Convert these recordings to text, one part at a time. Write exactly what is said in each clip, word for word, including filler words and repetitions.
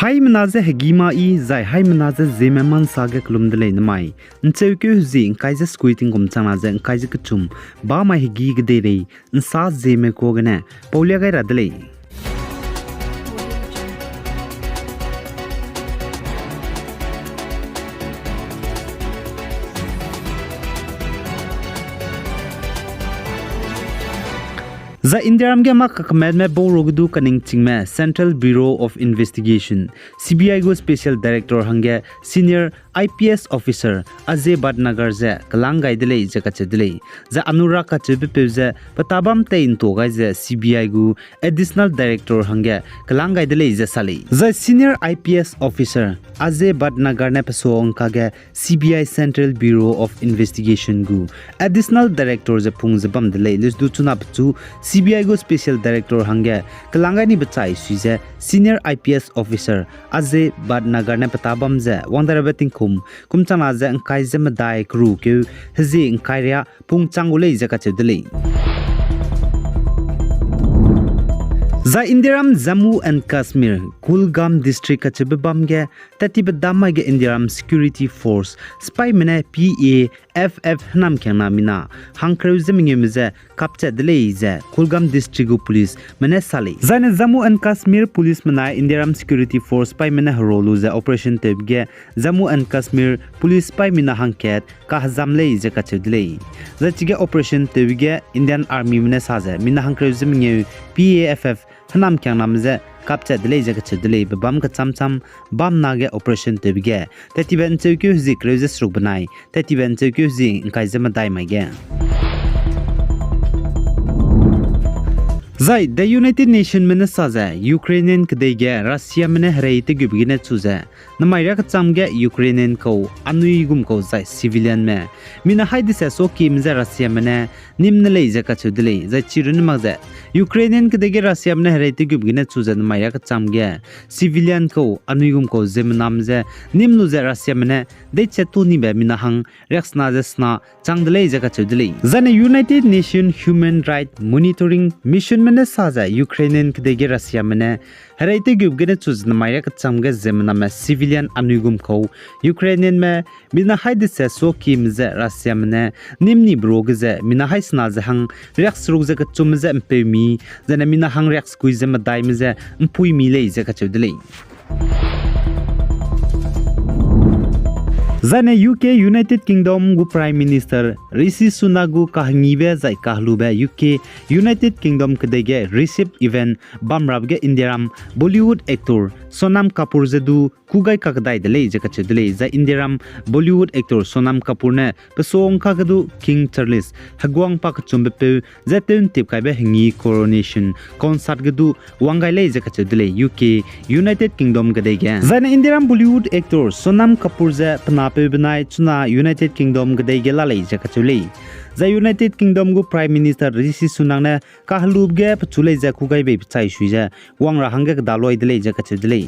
Haimena ze hegî ma i, zai haimena ze Zeme ma nsa ge kelum de lei nemai. Ncheukeu hezi ngkai ze sekui tingkum changna ze ngkai ze kechum, bamai hegî kedeirei, nsa Zeme kuâ gene paulia gai ra de lei. Zai Indiaram ge mâ kakemetme bau ru ge du kaningchingme Central Bureau of Investigation, C B I gu Special Director hangge Senior I P S Officer Ajay Bhatnagar ze kelang gai de lei ze kacheu de lei. Zai Anurag kacheubepeu ze pe tabam tei ntua gai ze C B I gu Additional Director hangge kelang gai de lei ze sa lei. Zai Senior I P S Officer Ajay Bhatnagar ne pe suangka ge C B I Central Bureau of Investigation gu Additional Director ze pung ze bam de lei. Leusdu chuna pechu C B I gu Special Director hangge kelang gai ni bechai sui ze Senior I P S Officer Ajay Bhatnagar ne pe tabam ze wangdarabe tingkum kum changna ze ngkai ze medai keru keu hezi ngkai ria pung chang gu lei ze kacheu de lei. Zai Indiaram Jammu and Kashmir, Kulgam District kacheube bam ge, tattibe dam mai ge Indiaram Security Force sipaime ne P A F F hênamkiangna mina hangkereu ze mengeume ze kapchat de lei ze Kulgam District gu policeme ne sa lei. Zaine Jammu and Kashmir police menai Indiaram Security Force sipaime ne hero lu ze operation tewbe ge Jammu and Kashmir police sipai mina hangkat kahezam lei ze kacheu de lei. Zai chige operation tewbe ge Indian Armyme ne sa ze mina hangkereu ze mengeu P A F F hênamkiangname je kapchat de lei ze kacheu de lei. Bebâm kechâm châm bam na ge operation tewbe ge tattibe ncheukeu hezi kereu ze seruk benai tattibe ncheukeu hezi ngkai ze medai mai ge. Zai the United Nationme ne sa ze Ukrainian kedei ge Russiame ne herei tegube gene chu ze, namai riakecham ge Ukrainian kau anui gum kau zai civilianme mina hai dese suakieme je Russiame ne nîm ne lei ze kacheu de lei. Zai chirunne mak ze Ukrainian kedei ge Russiame ne herei tegube gene chu ze namai riakecham ge civilian kau anui gum kau ziemmename je nîm lu ze Russiame ne deichat tu nibe mina hang riaksena ze sena chang de lei ze kacheu de lei. Zaine United Nation Human Right Monitoring Missionme ne sa ze Ukrainian kedei ge Russiame ne herei tegube gene chu ze namai riakecham ge ziemmename civilian anui gum kau Ukrainianme mina hai dese suakieme je Russiame ne nîm nibe ruage ze mina hai sena ze hang riakseruk ze kechumme je mpeumi, zaine mina hang riaksekui ze medaime je mpuimi lei ze kacheu de lei. Zaine U K, United Kingdom gu Prime Minister Rishi Sunak gu kahengibe zai kahelube U K, United Kingdom kedei ge recent event bamrabe ge Indiaram Bollywood actor Sonam Kapoor je du kû gai kakdai de lei ze kacheu de lei. Zai Indiaram Bollywood actor Sonam Kapoor ne pe suangka ge du King Charles heguang pakechumbe peu je tew ntip kaibe hengi coronation concert ge du wang gai lei ze kacheu de lei U K, United Kingdom kedei ge. Zaine Indiaram Bollywood actor Sonam Kapoor je pe napeu benai chuna United Kingdom kedei ge la lei ze kacheu lei. Zai United Kingdom gu Prime Minister Rishi Sunak ne kahelube ge pechu lei ze kû gai bei pechai sui ze wang ra hangge kedaloi de lei ze kacheu de lei.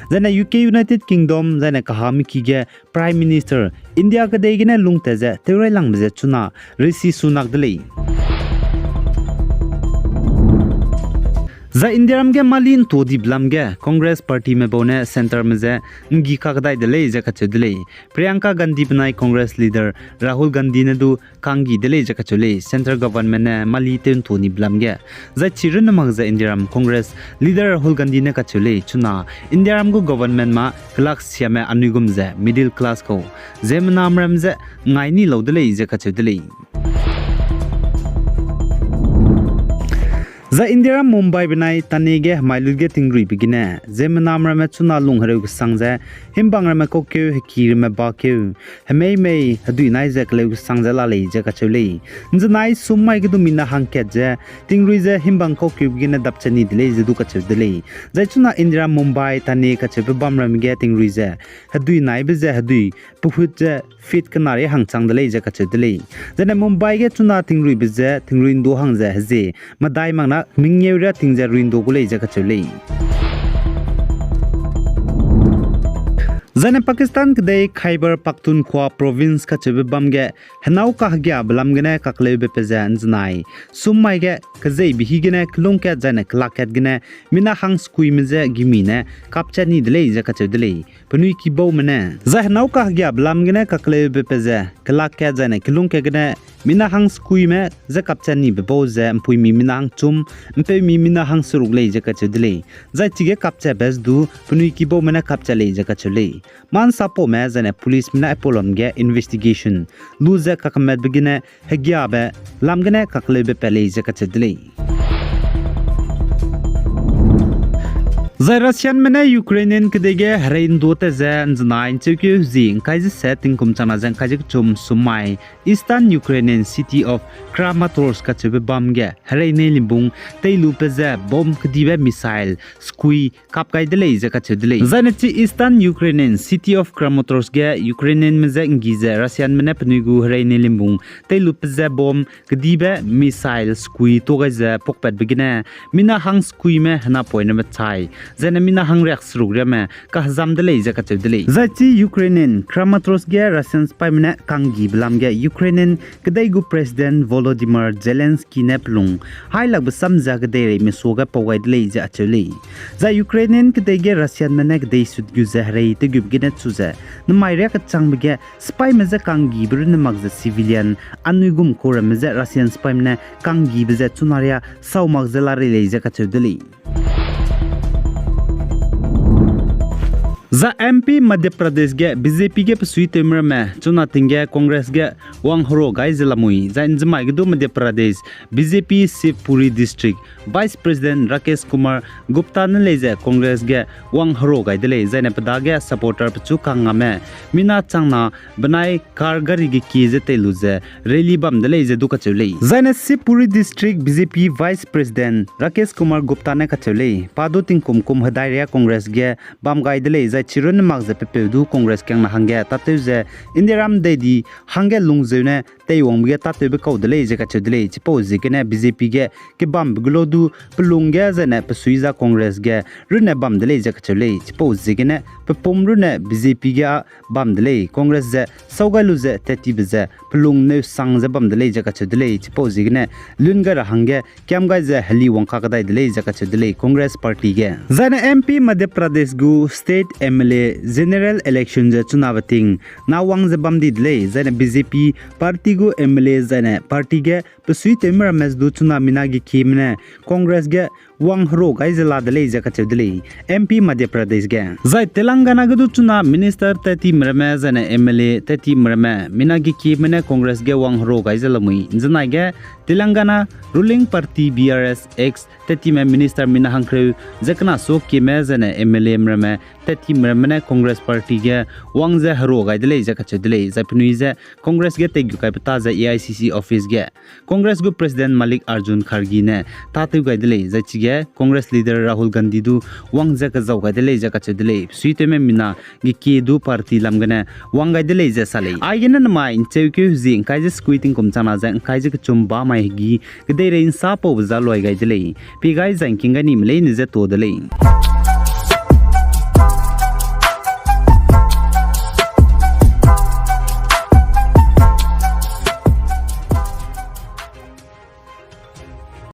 Zaine U K, United Kingdom zaine kahamiki ge Prime Minister India kedei gene lungtat ze tewrailangbe ze chuna Rishi Sunak de lei. Zai Indiaram ge mali ntuadibe lam ge Congress Partyme bau ne centreme je nggi kakdai de lei ze kacheu de lei. Priyanka Gandhi benai Congress leader Rahul Gandhi ne du kanggi de lei ze kacheu lei, central government ne mali tew ntuanibe lam ge. Zai chirunne mak ze Indiaram Congress leader Rahul Gandhi ne kacheu lei, chuna Indiaram gu government ma kelaksiame anui gum ze middle class kau ziemmename ram je ngai ni lau de lei ze kacheu de lei. Zai Indiaram Mumbai benai Thane ge hemai lut ge tingruibe gene ziemmename ramme chuna lung hereu kesang ze, himbang ramme kaukeu, heki ramme bakeu, hemei mei hedui nai ze keleu kesang ze la lei ze kacheu lei. Nzenai sum mai ge du mina hangkat ze tingrui ze himbang kaukeube gene dapchat ni de lei ze du kacheu de lei. Zai chuna Indiaram Mumbai, Thane kacheube bam ramme ge tingrui ze hedui naibe ze hedui pehut ze feet kena ri hangchang de lei ze kacheu de lei. Zaine Mumbai ge chuna tingruibe ze tingrui ndu hang ze hezie medai mak na mengeu ria ting ze rui ndu gu lei ze kacheu lei. Zaine Pakistan kedei Khyber Pakhtunkhwa Province kacheube bam ge henâu kahegiabe lam gene kakleube pe ze ’nzenai sum mai ge kezeibe hi gene kelungkat zaine kelakkat gene mina hang sekuime je gimi ne kapchat ni de lei ze kacheu de lei. Penui kibaume ne zai henâu kahegiabe lam gene kakleube pe ze kelakkat zaine kelungkat gene mina hang sekuime je kapchat nibe bau ze ’mpuimi mina hang chum, ’mpeumi mina hang seruk lei ze kacheu de lei. Zai chige kapchatbe ze du penui kibaume ne kapchat lei ze kacheu lei. Ma'nsapaume zaine policeme ne aipau lam ge investigation lu ze kakemetbe gene hegiabe lam gene kakleube pat lei ze kacheu de lei. Zai Russianme ne Ukrainian kedei ge herei ’nduâ te ze ’nzenai ’ncheukeu zi ’ngkai ze set tingkum changna ze ’ngkai ze kechum sum mai Eastern Ukrainian city of Kramatorsk kacheube bam ge herei nei limbung teilu pe ze bomb kedibe missile sekui kap gai de lei ze kacheu de lei. Zaine chi Eastern Ukrainian city of Kramatorsk ge Ukrainianme je ’nggi ze Russianme ne penui gu herei nei limbung teilu pe ze bomb kedibe missile sekui tuâ gai ze pakpatbe gene mina hang sekuime henapoine mechai zaine mina hang riak seruk riame kahezam de lei ze kacheu de lei. Zai chi Ukrainian Kramatorsk ge Russian sipaime ne ka'nggibe lam ge Ukrainian kedei gu President Volodymyr Zelensky ne pelung hailakbe sam ze kedeirei mesuage pau gai de lei ze acheu lei. Zai Ukrainian kedei ge Russianme ne kedei sut gu ze herei tegube gene chu ze nemai riakechangbe ge sipaime je ka'nggibe runne mak ze civilian anui gum kau ramme je Russian sipaime ne ka'nggibe ze chuna riâ sau mak ze larei lei ze kacheu de lei. Zai MP Madhya Pradesh ge BJP ge besuitewme ramme chuna ting ge Congress ge wangherua gai ze lamui zai ’nzemai ge du Madhya Pradesh BJP Shivpuri District Vice President Rakesh Kumar Gupta ne lei ze Congress ge wangherua gai de lei, zaine pe dage supporter pechu kangngame mina changna benai car gari gekie ze tei lu ze rally bam de lei ze du kacheu lei. Zaine Shivpuri District BJP Vice President Rakesh Kumar Gupta ne kacheu lei, pa du tingkum kum hedai riâ Congress ge bam gai de lei, zai chirunne mak ze pepeu du Congress kiangna hangge tâtew ze Indiaram dei di hangge lungzeu ne teiwangbe ge tâtewbe kau de lei ze kacheu de lei. Chipau ziegene BJP ge kebambe gu lau du pelung ge zaine pesui za Congress ge runne bam de lei ze kacheu lei. Chipau ziegene pepum runne BJP ge â bam de lei. Congress ze sau gai lu ze tat tibe ze pelung neu sang ze bam de lei ze kacheu de lei. Chipau ziegene lun gai ra hangge kiam gai ze heli wangka kedai de lei ze kacheu de lei Congress Party ge. Zaine MP Madhya Pradesh gu State MLA General Election ze chunabe ting na wang ze bam di de lei, zaine BJP Party gu MLA zaine party ge besuitewme ramme ze du chuna mina gekieme ne Congress ge wangherua gai ze la de lei ze kacheu de lei MP Madhya Pradesh ge. Zai Telangana ge du chuna minister tat time ramme zaine MLA tat time ramme mina gekieme ne Congress ge wangherua gai ze lamui ’nzenai ge Telangana ruling party BRS ex tat time minister mina hangkereu ze kena suakieme zaine MLA ramme tat time ramme ne Congress Party ge wang ze herua gai de lei ze kacheu de lei, zai penui ze Congress ge teigu kaibe ta ze AICC office ge Congress gu President Mallikarjun Kharge ne tâtew gai de lei, zai chige Congress leader Rahul Gandhi du wang ze kezau gai de lei ze kacheu de lei. Suitewme mina gekie du party lam gene wang gai de lei ze sa lei. Aigene nemai ’ncheukeu zi ’ngkai ze sekui tingkum changna ze ’ngkai ze kechum ba mai hegî kedeirei ’nsapaube za luai gai de lei. Pie gai zai ’ngking gai nime leine ze tuâ de lei.